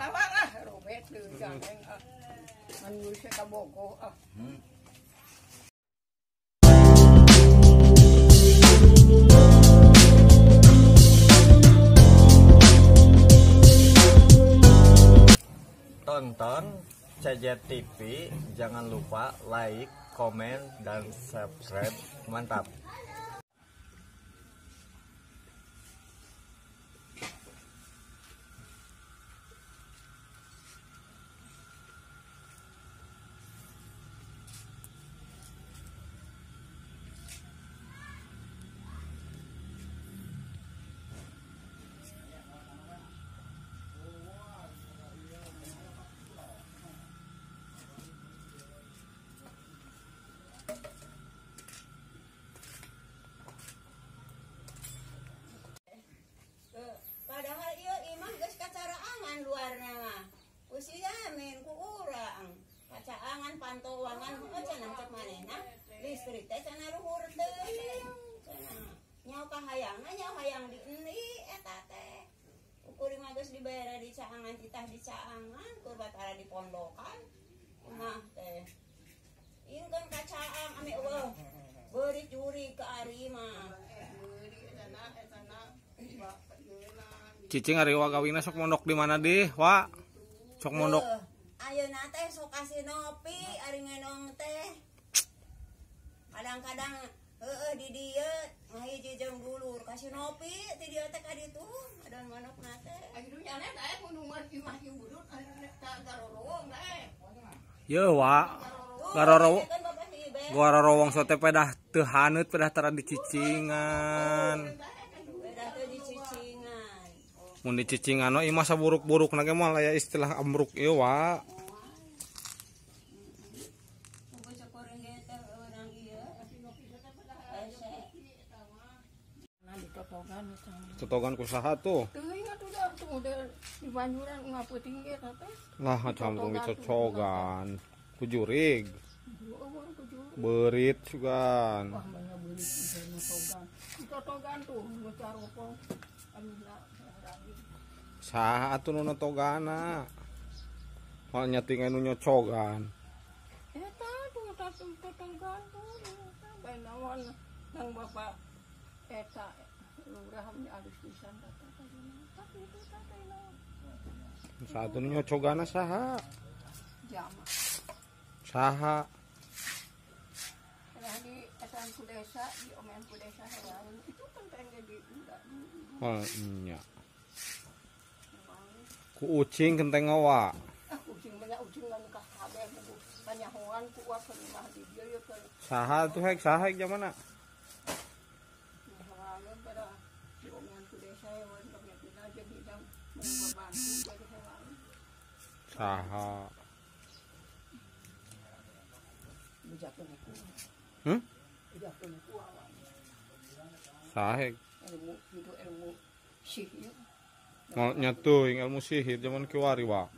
Bawa lah robet deui gandeng ah. Ngan geus ka bogoh ah. Tonton CJ TV, jangan lupa like, komen, dan subscribe. Mantap. Padahal ieu imah geus kacaraangan luarna mah. Usia min ku urang. Kacaangan pantowangan heueuh cenah cek manehna. Listrik teh cenah luhur teuing. Cenah nyaho kahayangna nyaho hayang di endi eta teh. Kuring mah geus dibayar di caangan titah di caangan kur batara di pondokan. Imah teh. Ingkeun kacaang ame eueuh. Beurit juri ka ari mah. Cicing ari wa gawina sok mondok di mana deh, wa? Sok mondok. Ayeuna teh sok kasih nopi ari ngenong teh. Kadang-kadang heueuh di dieu ngahiji jeung dulur kasih nopi ti dieu teh ka ditu ada mondokna teh. Ayeuna nya teh kudu imah ieu budut ka garorowong teh. Ye wa. Garorowong. Garorowong sote pedah teu haneut pedah tara dicicingan. Mun dicicingan no imah saburuk-buruk na ge moal aya istilah ambruk ieu wa. Totogan ku saha tuh? Teuing atuh da tuh model di Banjuran ngapeuting ge teh. Lah ngacamtung dicocogan ku jurig. Beurit sugan. Wah banyak beurit totogan. Totogan tuh nu caropong amina. Saha atuh nu notogana? Moal nyating anu nyocogan. Eta tuh totogan tuh bae naon nang bapak eta lurah nya alus pisan teh tapi itu teh naon. Saha atuh nu nyocogana saha? Jama. Saha? Lah di esan ku desa, di omean ku desa hewan itu kan pengen di udah. Oh nya. Ku ucing kenteng wa. Ah ucing banyak ucing ngan ka kabeh buku panyahoan ku wa keur imah di dieu ye keur. Saha tuh hek saha hek jamana? Hewan pada di omean ku desa hewan nya jadi jang membantu jadi hewan. Saha? Bejakeun ku. Bejakeun ku awan. Saha hek? Ilmu itu ilmu sihir. Mau nyatuing ilmu sihir zaman kiwari wa.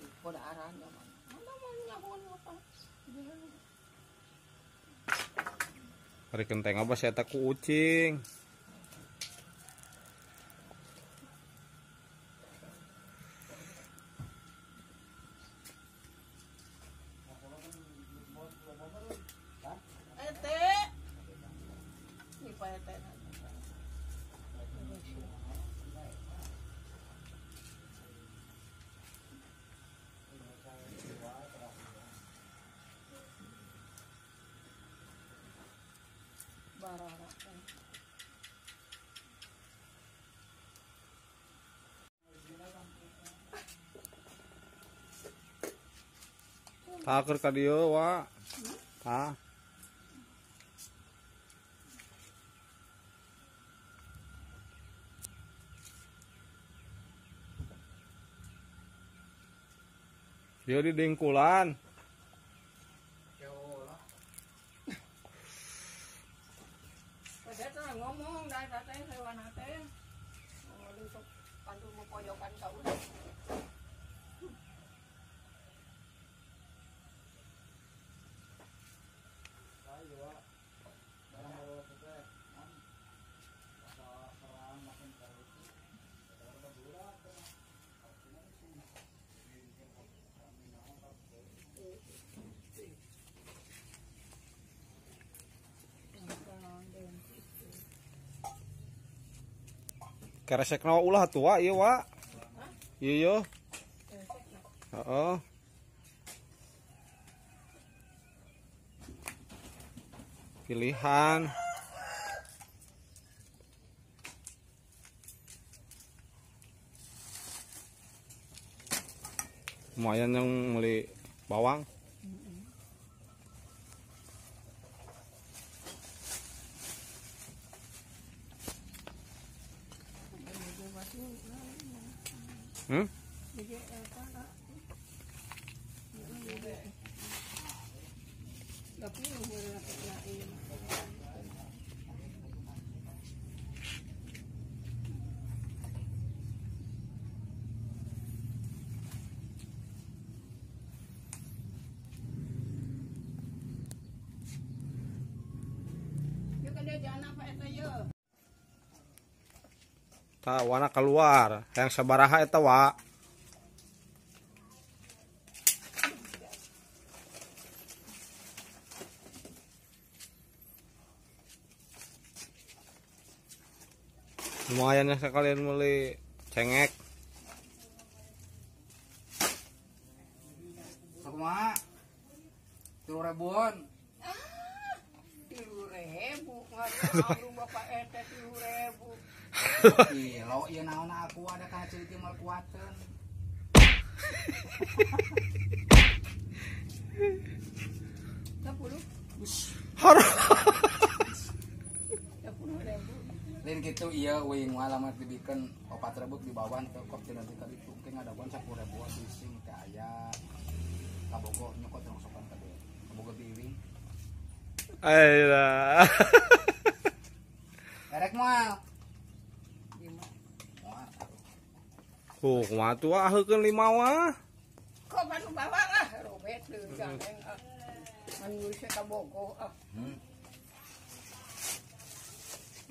Hari kenteng apa saya tak ku ucing. Taker ka dieu wa. Tah. Dia di dengkulan. Padahal ngomong dah teh hewan teh. Ngomong sok pandu mopoyokan ka urang. Keresekna ulah tua ieu wa. Ieu yo. Heeh. Pilihan. Lumayan yang beli bawang. Hmm? Tah wana keluar yang sabaraha eta wa. Lumayan ya sekalian beli cengek. Kumaha? 3 ribuan. Ah, 3.000 ngaruh bapak eta 3.000. Kilo ieu naon aku ada kana ceutik mal kuateun. 10. Har. 10.000. Lain kitu ieu wing alamat dibikeun 4.000 di bawah teu kop teu nanti ka ditu engke ngadaguan 10.000 bising teh aya. Kabogo nyokot rongsokan ka dieu. Kabogo biwing. Ayolah. Erek moal. Kumaha tuh ah heukeun 5 wah. Kok banu bawa ah robet deui gandeng ah. Anu geus ka Bogo ah.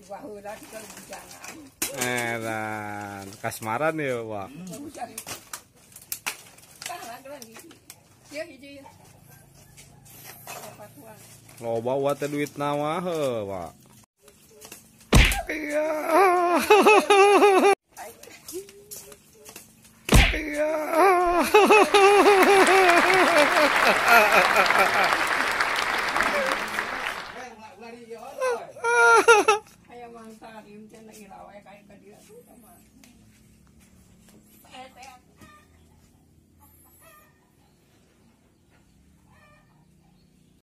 Baheula di bujangan. Edan, kasmaran ya, Pak. Tah lagi. Ieu hiji. Loba wa teh duitna mah heuh, Pak. Iya. Iya. Aya mangsa ieu teh irawe ka dia tuh sama. Teh